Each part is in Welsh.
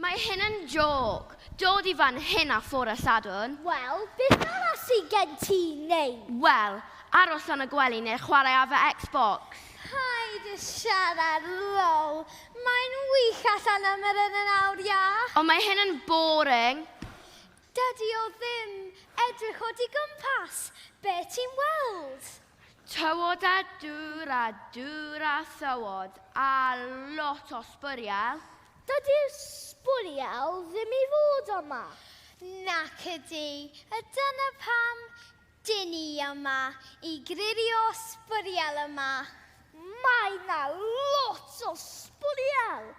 Mae hyn yn jôc. Dod i fan hyn a fore Sadwrn. Wel, beth arall sydd gen ti wneud? Wel, aros yn y gwely neu chwarae ar fy Xbox. Paid â siarad lol. Mae'n wych allan am yr yn yn awr, ia. Ond mae hyn yn boring. Dydy o ddim. Edrych o dy gwmpas. Be ti'n weld? Tywod a dŵr a dŵr a thywod a lot o sbwriel. Dydy'r sbwriel ddim i fod yma. Nac ydy. A dyna pam dyn ni yma, i gririo sbwriel yma. Mae 'na lot o sbwriel.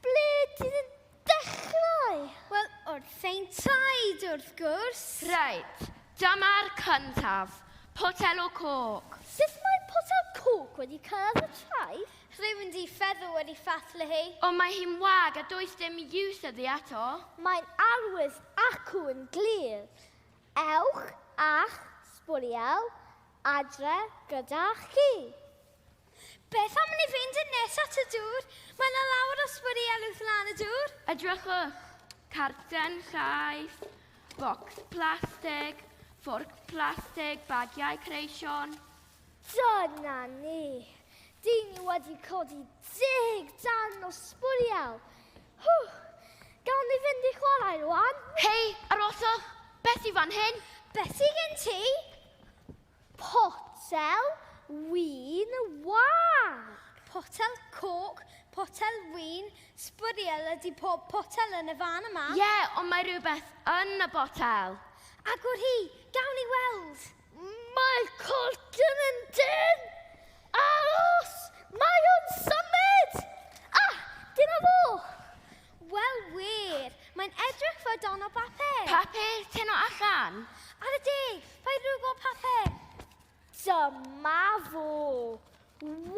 Ble dyn yn dechrau? Wel, wrth ein traed, wrth gwrs. Reit, dyma'r cyntaf. Potel o coc. Sut mae potel coc wedi cyrraedd y traeth? Rhywun di feddwl wedi ffathlu hi. Ond mae hi'n wag a does dim use iddi eto. Mae'n arwydd acw yn glir. Ewch a'ch sbwriel adre gyda chi. Beth am ni fynd yn nes at y dŵr? Mae yna lawer o sbwriel wrth lan y dŵr. Edrychwch. Carten llaeth, bocs plastig, fforc plastig, bagiau creision. Dyna ni. Dyn ni wedi codi 10 darn o sbwriel. Hw, gawn ni fynd i chwarae rwan? Hei, aroswch! Beth sydd fan hyn? Beth sydd gen ti? Potel win wag. Potel coc, potel win, sbwriel ydy pob potel yn y fan yma. Ie, yeah, ond mae rhywbeth yn y botel. Agor hi, gawn ni weld. Mae'r cortyn yn dyn! Aros! Mae o'n symud! Ah, dyna fo! Wel wir, mae'n edrych fel don o bapur. Papur, tyn o allan. Ar y deg, paid rhywg o papur. Dyma fo!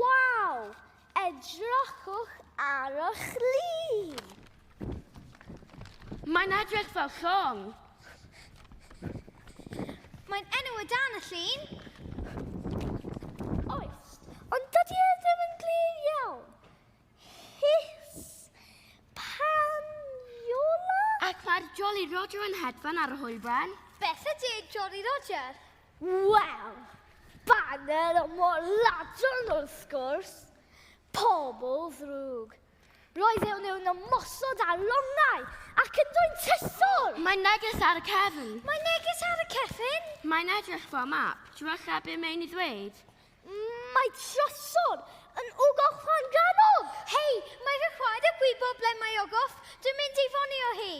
Waw! Edrychwch ar y llun! Mae'n edrych fel llong. Mae'n enw o dan y llun. Oes, ond dydy e ddim yn glir iawn. His Paniola? Ac mae'r Jolly Roger yn hedfan ar y hwylbren. Beth ydy'r Jolly Roger? Wel, banner y môr-ladron wrth gwrs. Pobl ddrwg. Roedden nhw'n ymosod ar longau ac yn dwyn trysor. Mae neges ar y cefn. Mae neges ar y cefn? Mae'n edrych fel map. Drycha be mae'n ei ddweud. Mae trysor yn ogof Llangrannog. Hei, mae fy chwaer yn gwybod ble mae ogof. Dwi'n mynd i fonio hi.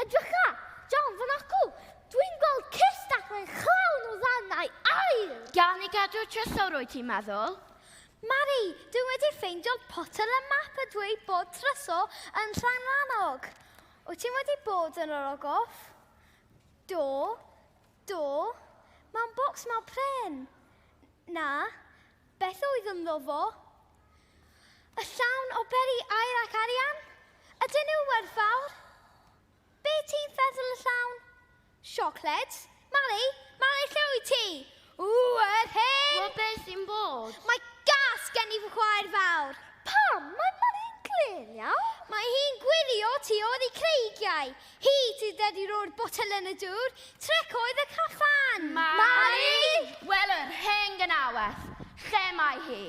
Edrycha, John, fan acw. Dwi'n gweld cist ac mae'n llawn o ddarnau aur. Gan i gadw'r trysor wyt ti'n meddwl? Mari, dwi wedi ffeindio potel y map a dweud bod trysor yn Llangrannog. Wyt ti wedi bod yn yr ogof? Do, do. Mewn bocs mewn pren. Na, beth oedd ynddo fo? Y llawn o beri aur ac arian? Ydyn nhw werthfawr? Be ti'n feddwl y llawn? Siocled? Mari, Mari, lle wyt ti? Ww, yr hen! Wel, beth sy'n bod? Mae gas gen i fy chwaer fawr. Pam? Mae Mari'n glên iawn. Mae hi'n gwylio tu ôl i creigiau. Hi sydd wedi rhoi'r botel yn y dŵr. Tric oedd y caffan. Mari! Wel, yr hen ganawes. Lle mae hi?